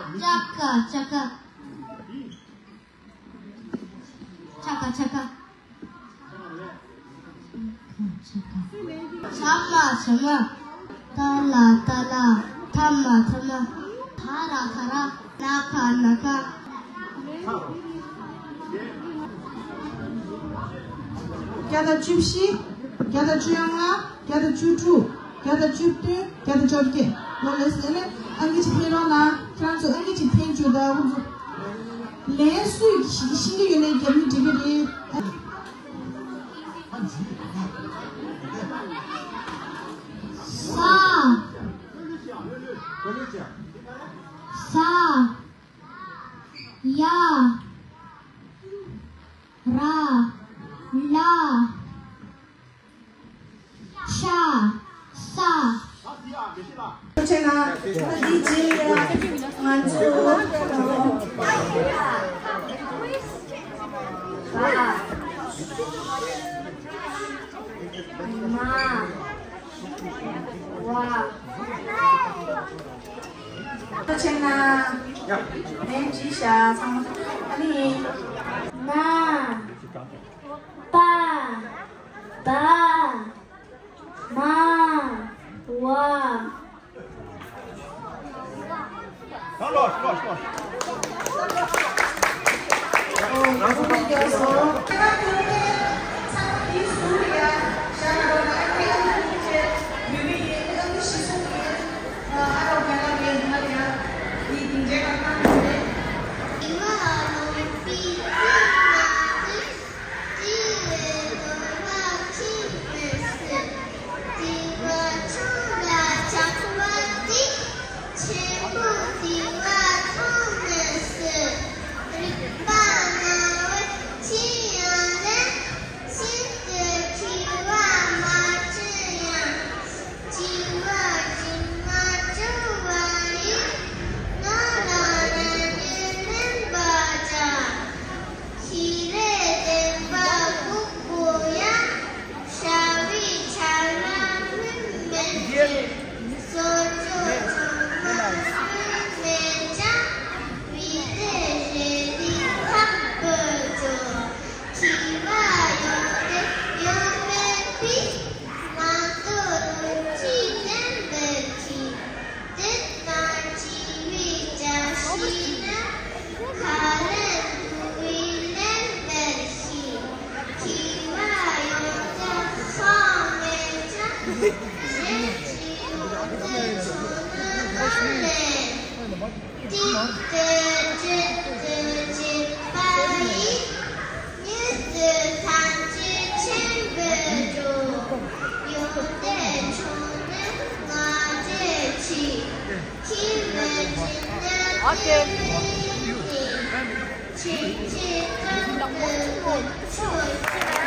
ཅ་ཀ་ཅ་ཀ། ཆ་ག་ཆ་ག། ཆ་མ་ཆ་མ། ཏ་ལ་ཏ་ལ། ཐ་མ་ཐ་མ། ཐ་ར་ཐ་ར། ན་ཁ་ན་ཁ། བརྒྱ་དང་བཅུ་བཞི། བརྒྱ་དང་བཅོ་ལྔ། བརྒྱ་དང་བཅུ་དྲུག་བརྒྱ་དང་བཅུ་བདུན། བརྒྱ་དང་བཅོ་བརྒྱད། ལོ་ལེགས་སེ་ཨ་ནི་ཨང་ཀི་གཅིག་འཐེན་རོགས་གནང་། ཁྱེད་རང་ཚོ་ཨང་ཀི་གཅིག་འཐེན་བཅུག་ད། ཁོང་ཚོ་ལན་སུས་ཤེས་ཀྱི་ཡོད་ན་རྒྱབ་ནས་འགྲིག་གི་རེད། ས། ས། ཡ། ར། ལ། ཤ། ས། ཐུགས་རྗེ་གནང་། ད་འདི་རྗེས་ང་ཚོ་བ། མ། བ། ཐུགས་རྗེ་གནང་། ལན་བྲིས་བཞག་ཚང་མ། ཨ་ནི། ན། པ། བ། མ། བ། ཅི་ཏུ་ཅི་པ་ཡི། ཉིད་དུ་ཐམས་ཅད་མཁྱེན་པའི་འགྲོ། ཡོན་ཏན་མཆོག་ནི་ང་རྒྱལ་ཆེ། ཁྱད་མེད་ཅིང་ནི་དེ་བས་ནི། ཆེས་ཆེར་བཀུར་སྟི་དགོས་ཕྱོགས་ཆེ།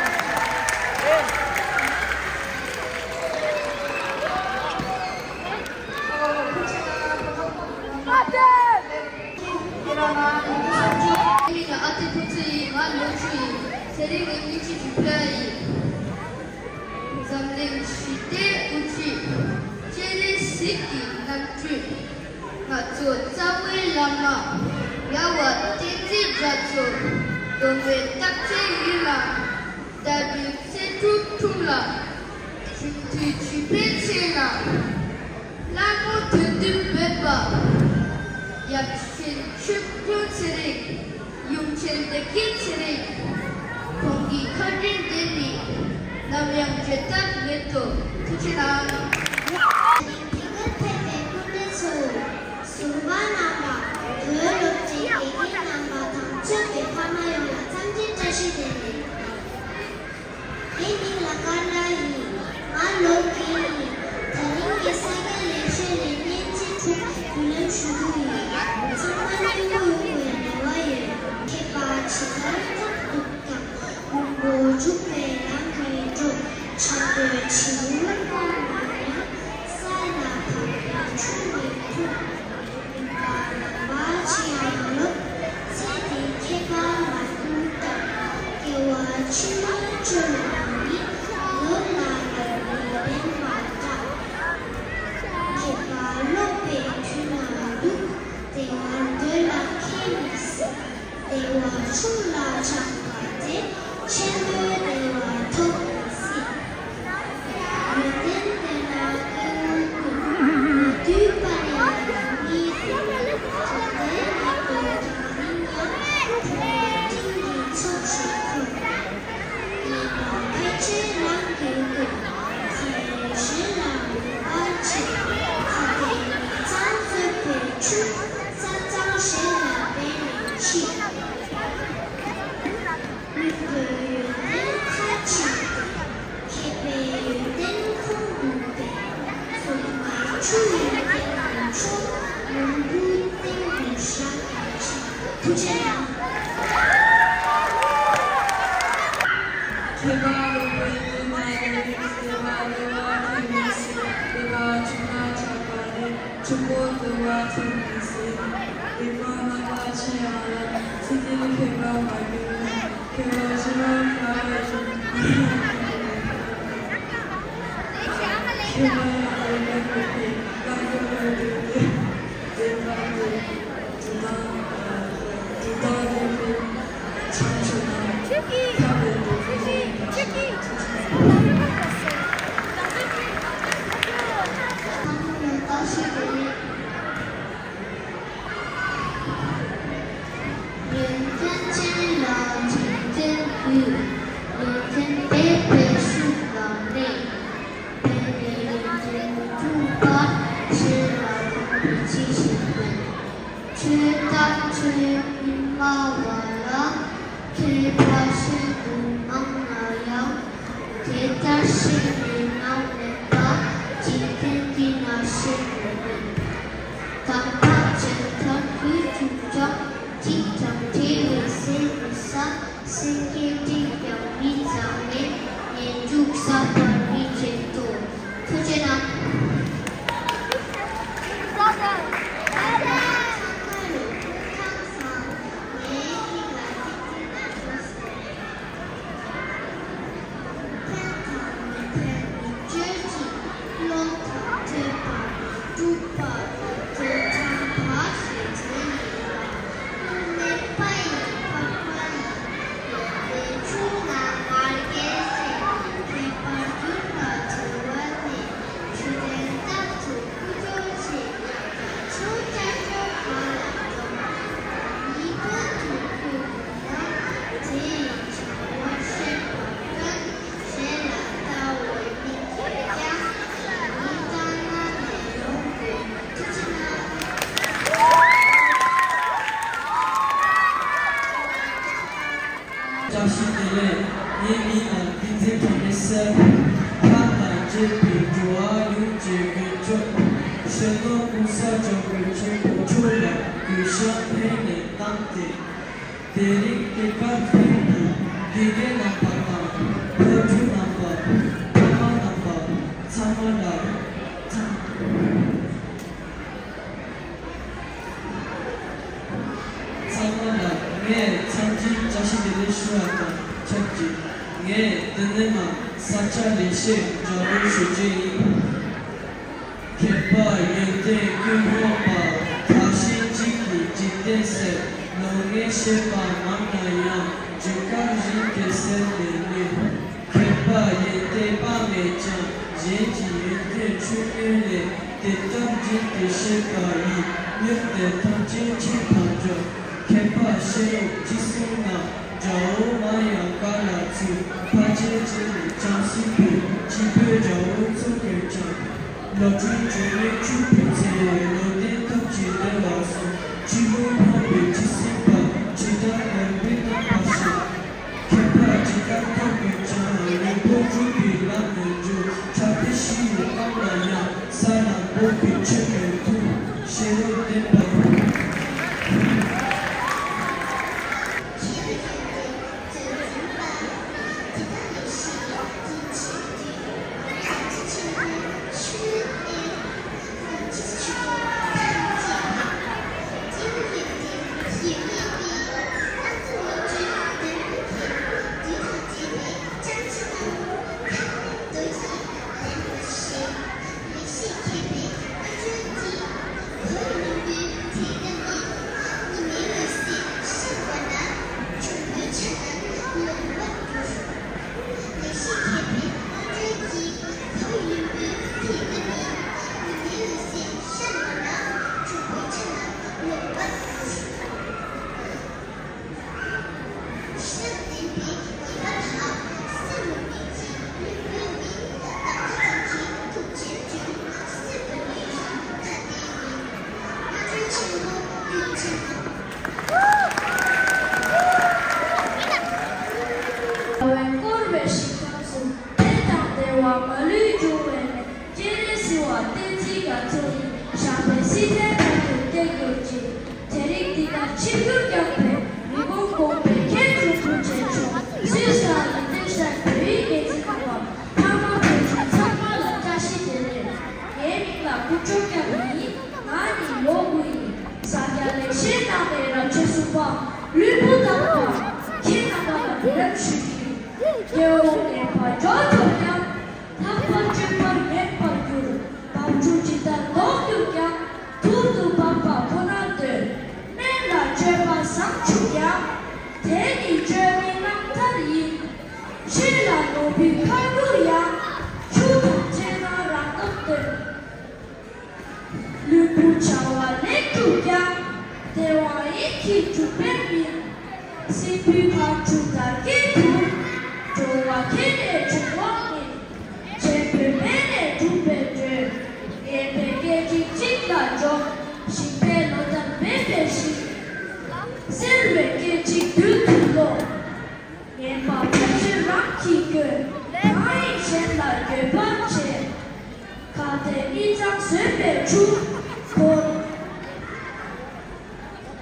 ཨ་ཏི་ཕུ་ཚུ་ཡིས་ང་ལོ་བཅུ་ཡིན། ཚེ་རིང་ངའི་མི་གཅིག་གི་ཕ་ཡིན། འཛམ་གླིང་ཞི་བདེའི་དབུ་ཁྲིད། སྤྱན་རས་གཟིགས་ཀྱི་རྣམ་སྤྲུལ། ང་ཚོ་རྩ་བའི་བླ་མ། རྒྱལ་བ་བསྟན་འཛིན་རྒྱ་མཚོ། སྟོན་པའི་རྟགས་མཚན་ཡིན་ལ། ད་དུང་གསེར་སྒྲེང་དྲུང་ལ། ཆུང་དུས་ཆོས་པའི་ཚལ་ལ། ལྷ་མོ་དོན་བདུན་བོས་པ། ཡབ་ཆེན་ཆོས་སྐྱོང་ཚེ་རིང་། ཡུམ་ཆེན་བདེ་དགེ་ཚེ་རིང་། ཁོང་གི་ཁ་འདོན་དེ་ནི་ནམ་ཡང་བརྗེད་ཐབས་མེད་དོ། ཐུགས་རྗེ་གནང་། དེ་སྔར་ཕེབས་པའི་སྐུ་མགྲོན་ཚོ། ཟུར་པ་རྣམ་པ། བོད་སློབ་གྲྭའི་དགེ་རྒན་རྣམ་པ་དང་གཙོས་པའི་ཕ་མ་ཡོངས་ལ་འཚམས་འདྲིའི་བཀྲ་ཤིས་བདེ་ལེགས། ངའི་མིང་ལ་ཀར་ལ་ཡིན། ང་ལོ་བརྒྱད་ཡིན། དེ་རིང་གི་ས་སྐྱ་ལེགས་བཤད་ལས་སྙན་ཚིག་དྲུག་བརྒྱུད་ལམ་ཞུ་རྒྱུ་ཡིན། ཚང་མ་སྙིང་པོ་ཡོང་བའི་རེ་བ་ཡོད། མཁས་པ་ཇི་ལྟར་ཐབས་རྡུགས་ཀྱང་། མགོན་པོ་འཇུག་པའི་ལམ་མི་འགྲོ། འཆར་སྒོའི་བྱིའུ་སྐོང་ན་ཡང་། ས་ལ་བབས་པའི་ཆུ་མི་འཐུང་། ལུང་པ་ལམ་པ་ཅི་ཡང་ལོག་ཚེ་འདིའི་ཁྱད་པར་མ་བསྒྱུར་ཀྱང་། སྐྱེ་བ་ཕྱི་མའི་བཅུད་ལ་ཡིན། ལོ་ལ་ལ་ནི་རན་པར་བསྒྲགས། མཁས་པ་ཀློག་པའི་དུས་ན་འདུག་བདེ་བར་སྡོད་ལ་ཁས་མི་སྲིད། བདེ་བ་ཆུང་ལ་ཆགས་པ་དེ། ཆེན་པོའི་བདེ་བ་ཐོབ་མི་སྲིད། ཡོན་ཏན་ལྡན་ལ་སྐྱེ་བོ་ཀུན། མ་དུས་པར་ཡང་ཡང་མི་བདེ། དོན་ལྡན་མི་དགོས་རང་རིང་ཡང་། ཕོ་བྲང་སྤྲིན་གྱི་ཚོགས་ཤིག་འཁོར། ཡིན་ནོ་ཕལ་ཆེར་རང་གི་ཀུན། ཁ་ཡི་གཞན་ལ་འོས་པར་བྱེད། ཁ་བདེ་མི་གཙང་བཙོས་པའི་ཆུ། ས་གཙང་གཞན་ལ་འབད་ནས་འཆི། མི་བོའི་ཡོན་ཏན་ཁ་ཕྱེ་སྟེ། མཁས་པའི་ཡོན་ཏན་ཁོང་དུ་སྤེལ། གཟུགས་མེད་ཆུ་ཡི་སྟེང་དུ་འཕྱོ། ལུས་པོའི་སྟེང་དུ་བཞག་པའི་ཕྱིར། ཐུགས་རྗེ་གནང་། མཁས་པ་ཀློག་པའི་དུས་ན་ལེགས། བདེ་བ་བདེ་བ་ཁས་མི་སྲིད། བདེ་བ་ཆུང་ན་ཆགས་པ་རེད། ཕྱུག་པོ་བདེ་བ་ཐོབ་མི་སྲིད། རིག་པ་རྣམ་པ་ཅི་ཡང་རབ། ཚེ་འདིར་མཁས་པ་མ་གྱུར་ན། མཁས་པ་ཇི་མ་ཁ་བ་ཡིན། མཁས་པ་ཡང་རིག་པ་ཡོད་པའི་བླང་དོར་ལ་ལྟོས་ཏེ། བདེན་པ་སྟེ། དེ་དག་དེ་དག་ལྡན་པའི་བྱང་ཆུབ་དང་། ཐར་པའི་བདེ་སྐྱིད་ཡིན་པ། ཐུགས་རྗེ་གནང་། ཡོན་ཏན་ཅན་ལ་འཇིག་རྟེན་ཀུན། ཡོན་ཏན་སྤེལ་བའི་ཤུགས་ལ་གནས། དེ་ནས་ཡོན་ཏན་མི་འཁྲུགས་པར། གཞན་ལ་ཕན་པའི་ཅི་ཞིག་དཔེ། ཆོས་དང་ཆོས་མིན་སྨྲ་བ་ལ། མཁས་པ་ཤིན་ཏུ་མང་ན་ཡང་། དེ་ལྟར་ཤེས་ནས་སྣང་མེད་པ། འཇིག་རྟེན་འདི་ན་ཤེས་མི་ནུས། དམ་པ་ཇི་ལྟར་རྒྱུད་གཅིག་ཀྱང་། འཇིག་དང་བྲལ་བའི་སེམས་མི་གསལ། སེམས་ཅན་སྲིད་ཀྱང་མི་གཙང་བས། ངན་སྡུག་བསགས་པར་མི་བྱེད་དོ། ཐུགས་རྗེ་གནང་། ཕན་དང་མི་ཕན་གཉིས་བརྗོད་ཅིང་། བློ་དང་ཐོས་པ་དང་སྤྲུལ་པ་དང་། དོན་དམ་བར་ཆད་དོན་ཡིན་ལ། དངོས་མེད་པ་ཡི་འཕགས་པ་ཡིན། ཡོན་ཏན་ཆུང་ལ་ང་རྒྱལ་ཆེ། མཁས་པར་རྒྱུ་ བཀྲ་ཤིས་བདེ་ལེགས། ངའི་མིང་ལ་བསྟན་འཛིན་དགེ་ལེགས་ཟེར། ལྷ་དང་བཅས་པའི་འགྲོ་བ་ཡོངས་ཀྱི་མགོན་སྐྱོབ། གཞོན་ནུ་གོང་ས་སྐྱབས་མགོན་ཆེན་པོ་མཆོག་ལ་གུས་ཞབས་འཕེལ་ནས་བཏང་སྟེ། དེ་རིང་དེ་གར་ཕེབས་པའི་དགེ་རྒན་རྣམ་པ་དང་། བོད་ཕྲུག་རྣམ་པ། ཕ་མ་རྣམ་པ། ཚང་མ་ལ། ཚང་། ཚང་མ་ལ་ངས་འཚམས་འདྲི་བཀྲ་ཤིས་བདེ་ལེགས་ཞུ་བ་དང་ཆབས་ཅིག་ངས་འདི་ནས་མར་ས་སྐྱ་ལེགས་བཤད་སྒྲ་སྒྲོགས་ཞུ་རྒྱུ་ཡིན། མཁས་པ་ཡོན་ཏན་ཀུན་སྤངས་པ། དག་ཞིང་གཅིག་གིས་འཇིག་རྟེན་གསལ། ལོ་ངན་བྱེད་པ་མང་ན་ཡང་། རྒྱུ་སྐར་བཞིན་དུ་གསལ་ནས་གནས། མཁས་པ་ཡོན་ཏན་དཔག་མེད་ཀྱང་། གཞན་གྱི་ཡོན་ཏན་ཆུང་ངུ་ལས། དེ་ལྟར་རྒྱུན་དུ་བྱེད་པ་ཡིས། མྱུར་དུ་ཐམས་ཅད་མཁྱེན་པར་འགྱུར། མཁས་པ་བཤད་ལུགས་ཅི་གསུང་ན། དགྲ་བོ་མང་ཡང་བཀའ་ལ་ཚུད། ཕར་ཕྱིན་བྱས་ནས་བྱམས་སེམས་ཀྱིས། སྐྱེ་བོའི་དགྲ་བོ་ཚུར་འགུགས་ཀྱང་། བློ་གྲོས་ཆུང་ངུས་ཕྱུག་པོའི་ཚེ། བློ་ལྡན་ཐབས་ཀྱིས་བདེ་བར་གསུངས། ཕྱི་ལུགས་འཕགས་པའི་ཁྲི་སེམས་དཔའ། ཇི་ལྟར་ངན་པས་བསྟན་པར་བྱེད། མཁས་པ་ཇི་ལྟར་ཐབས་ཀྱིས་ཀྱང་། ལུས་པོ་འཁྲུགས་པའི་ལམ་མི་འགྲོ། ཕྲག་དོག་ཞི་བའི་གཏམ་ལ་ཡང་། ས་ལ་འབོག་པའི་ཆོས་མི་མཐུན། ཤེས་རབ་ལྡན་པ། བསྐོར་བའི་ཞིང་ཁམས་སུ། བདེ་དང་བདེ་བ་མ་ལུས་འབྱུང་བའི་གནས། སྤྱན་རས་གཟིགས་དབང་བསྟན་འཛིན་རྒྱ་མཚོ་ཡི། ཞབས་པད་སྲིད་མཐའི་མཐའ་དུ་བརྟན་གྱུར་ཅིག་དེ་རིང་འདི་ལྟར་ཆིབས་བསྒྱུར་བསྐྱངས་པའི། མི་ཁོམ་དགོངས་པའི་མཁན་གྲུབ་ཐུགས་རྗེ་མཆོག་སུད་སི་དང་ཡུ་ཐེ་ཤ་བོད་ཡིག་སྡེ་ཚན་ནང་པ། ཕ་མ་བུ་ཕྲུག་ཚང་མ་ལ་བཀྲ་ཤིས་བདེ་ལེགས། ངའི་མིང་ལ་དཀོན་མཆོག་སྐྱབས་ཡིན། ང་ནི་ལོ་དགུ་ཡིན། ས་སྐྱ་ལེགས་བཤད་ནང་པའི་རབ་བྱེད་གསུམ་པ། ལུས་པོ་དག་པ། ཁྱེད་རྣམ་པ་ལ་འབུལ་ལམ་ཞུ་རྒྱུ་ཡིན། སྐྱེ་བོ་ངན་པ་མགྱོགས་འགྲོ་ཡང་། ལྷག་པར་སྤྱོད་པ་ངན་པར་འགྱུར། བབ་ཆུ་ཇི་ལྟར་ལྡོག་གྱུར་ཀྱང་། ཐུར་དུ་འབབ་པ་ཁོ་ནར་འདོད། སྨན་ལ་སྤྱོད་པ་བཟང་ཕྱུག་ཀྱང་། དེ་ནི་སྤྱོད་མིན་རྣམ་ཐར་ཡིན། ཆོས་ལ་ནོར་བུའི་ཁ་བསྒྱུར་ཡང་། ཆུ་དང་བཅས་ན་རང་སྟོབས་ལྡན། ལུས་པོའི་བྱ་བ་ལེགས་གྲུབ་ཀྱང་། དེ་དབང་ཡིད་ཀྱིས་གྲུབ་པས་མིན། སྲིན་པོའི་ཁ་ཆུ་དར་གྱི་དུག་འགྲོ་བ་ཁྱེར་ནས་འབྱུང་བ་མིན། ཆེན་པོའི་མེ་ནས་གྲུབ་པའི་སྒྲོན། ངན་པའི་སྐད་ཅིག་གཅིག་ལ་འཇོམས། ཞིང་པའི་ལོ་ཟླར་སྦས་པའི་ཞིང་། གསེར་བའི་སྐད་ཅིག་རྡུལ་དུ་རློག་ངན་པ་ཕལ་ཆེར་རང་གིས་བཀོལ། གང་ཡིན་གཞན་ལ་འགོད་པར་བྱེད། ཁ་བདེ་མི་གཙང་བཟོད་པའི་ཕྱུག་པོ།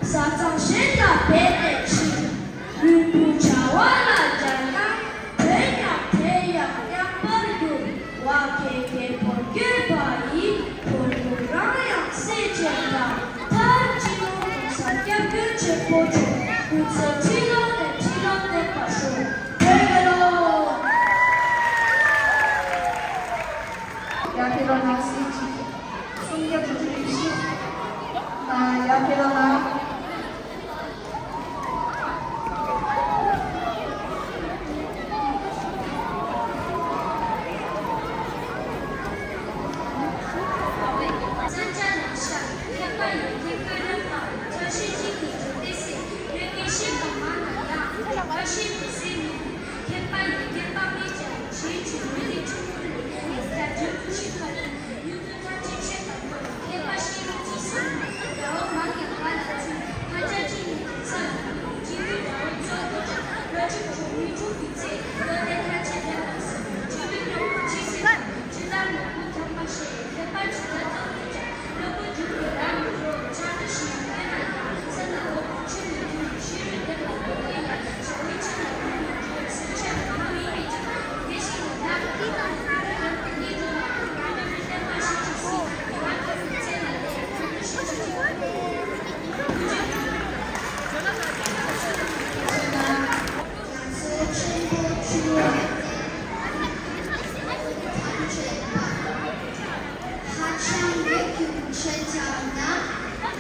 བཟའ་ཚང་གཞན་ལ་འབད་ནས་འཆི། ལུས་པོའི་བྱ་བ་ལ་སྦྱར་ན། དོན་ཡང་དེ་ཡང་ཉམས་པར་འགྱུར། བ་གའི་རྒྱལ་པོར་བསྐོས་པ་ཡིས། ཕོ་རྒྱུད་རང་ཡང་སྲས་ཅན་དང་། མཐར་སྤྱི་ནོར་༸གོང་ས་༸སྐྱབས་མགོན་ཆེན་པོ་མཆོག་སྐུ་ཚེ་ཁྲི་ལོ་ནས་ཁྲི་ལོ་བརྟན་པར་ཤོག་བོད་རྒྱལ་ལོ། ཡར་ཕེབས་རོགས་གནང་། སྲིད་སྤྱི་སུམ་བརྒྱ་དྲུག་ཅུ་རེ་བཞི། ཡར་ཕེབས་རོགས་གནང་། རྒྱ་མཚོ་ཆེན་པོ་ཆུ་བོ་ཐམས་ཅད་པ། ཧ་ཅང་ཡིད་ཁྱོད་ཆེ་ཆགས་ན།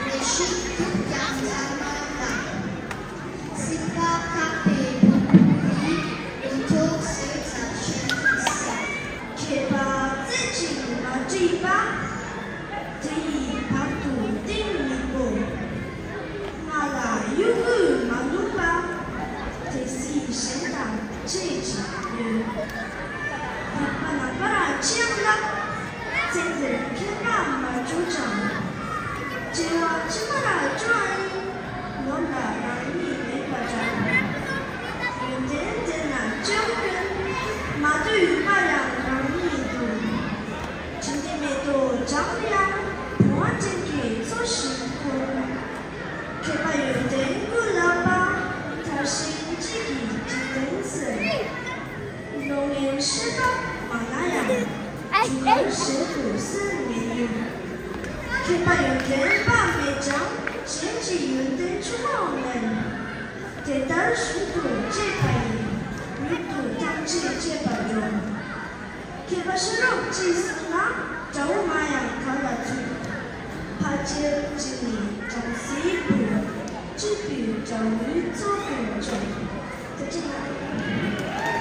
རེ་ཞིག་ཐུག་ཀྱང་ཐར་མ་ལ། སྲིད་པ་བཀག་པའི་བུ་མོ་ཡིས། ལོ་ཐོག་ཟོས་ཚར་ཆེན་པོ་ཟ། མཁས་པ་རྩེ་གཅིག་མ་བྲིས་པ། དེ་ཡི་བར་དུ་གཏིང་མི་སྤོ། ང་ལ་གཡོ་འགུལ་མ་ནུས་པ། དེ་སྲིད་གཞན་དང་བཅས་ཀྱི་ཡོད། རིག་པ་ནང་པར་ཅི་ཡང་བསླབ། ཚེ་འདིར་མཁས་པ་མ་བྱུང་ཀྱང་། སྐྱེ་བ་ཕྱི་མར་སྐྱོ་བ་ཡིན། ལོ་ལ་རང་ཉིད་མེད་པ་འདྲ། ཡོན་ཏན་ལྡན་ན་སྐྱོན་ཀུན། མ་དོ་ཡོད་པ་ཡང་རང་ཉིད་དུ། དྲིན་ལན་མེད་དོ་འཇམ་དབྱངས། བུང་བ་ཅན་གྱི་མཚོ་བཞིན་ཁོ། མཁས་པ་ཡོན་ཏན་ཀུན་བསླབ་པ། མཐར་ཕྱིན་གཅིག་གིས་འཇིག་རྟེན་གསལ། ལོ་ངན་ཤེས་རབ་མང་ན་ཡང་། སྒྲུབ་པ་གཞན་དུ་གསོན་མི་ནུས། མཁས་པ་ཡོན་ཏན་དཔག་མེད་ཀྱང་། གཞན་གྱི་ཡོན་ཏན་ཆུང་ངུའང་ལེན། དེ་ལྟར་གཞུང་དུ་གཅེས་པ་ཡིས། མྱུར་དུ་ཐམས་ཅད་གཅེས་པར་འགྲོ། མཁས་པ་ཤེས་རབ་ཅིག་གསུངས་ན། དགྲ་བོ་མང་ཡང་ག་ལ་ཐུབ། ཕ་སྐྱེས་གཅིག་ནི་སྦྲང་རྩིའི་བུ། གཅིག་པུས་དགྲ་བོའི་ཚོགས་ཀུན་འཇོམས། དེ་ཅི་ལ།